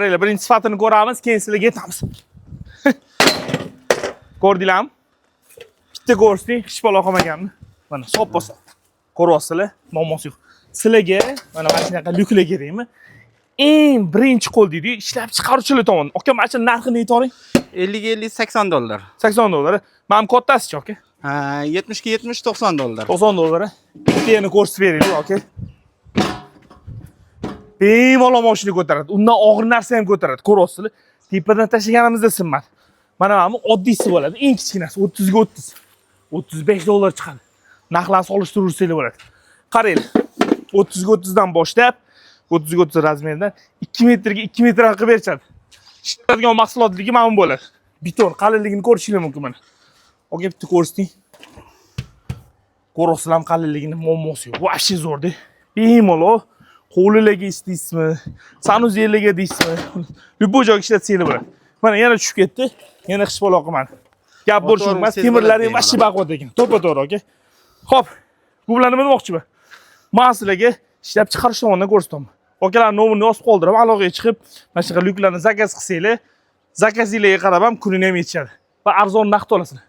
Qaranglar, birinchi sifatini ko'ramiz, keyin sizlarga aytamiz. Ko'rdinglarmi? Bitta ko'rsating, hech balo qolmaganmi? Mana soppa-sop. Ko'ryapsizlar, muammosi yo'q. Sizlarga mana shunaqa lyuklar kerakmi? Eng birinchi qo'l deydi, ishlab chiqaruvchilar tomonidan. Aka, mana shu narxini aytoring. 50 ga 50, 80 dollar. 80 dollar. Mana bu kattasichi, aka? Ha, 70 ga 70, 90 dollar. 90 dollar. Bitta yana ko'rsatib beraylik, aka. Bemalol mashina ko'taradi. Undan og'ir narsa ham ko'taradi. Ko'ryapsizlar. Tepadan tashlaganimizda sinmadi. Mana bu oddiysi bo'ladi. Eng kichkinasi 30 ga 30. 35 dollar chiqadi. Narxlarni solishtirsanglar bo'ladi. Qaranglar. 30 ga 30 dan boshlab 30 ga 30 размер dan 2 metrga 2 metr qilib berishadi. Ishlatadigan mahsulotligi mana bu bo'ladi. Beton qalinligini ko'rishingiz mumkin mana. Aka, bitta ko'rsating. Ko'ryapsizlarmi qalinligini, muammosi yo'q. Вообще zo'rda. Bemalol hovlilarga istaysizmi, санузел larga deysizmi, любой joyga ishlatsanglar bo'ladi. Mana yana tushib ketdi. Yana hech balo qilmadi. Gap bo'lishi Motor mumkin emas. ursangiz Temirlari ham bo'ladi. вообще baquvvat ekan. To'ppa to'g'ri, aka. Xo'p, bu bilan nima demoqchiman? Men sizlarga ishlab chiqarish tomonidan ko'rsataman. Akalar nomerini yozib qoldiraman, aloqaga chiqib, mana shunaqa lyuklarni заказ qilsanglar, заказ inglarga qarab ham kunini ham yetishadi. Va arzon narxda olasizlar.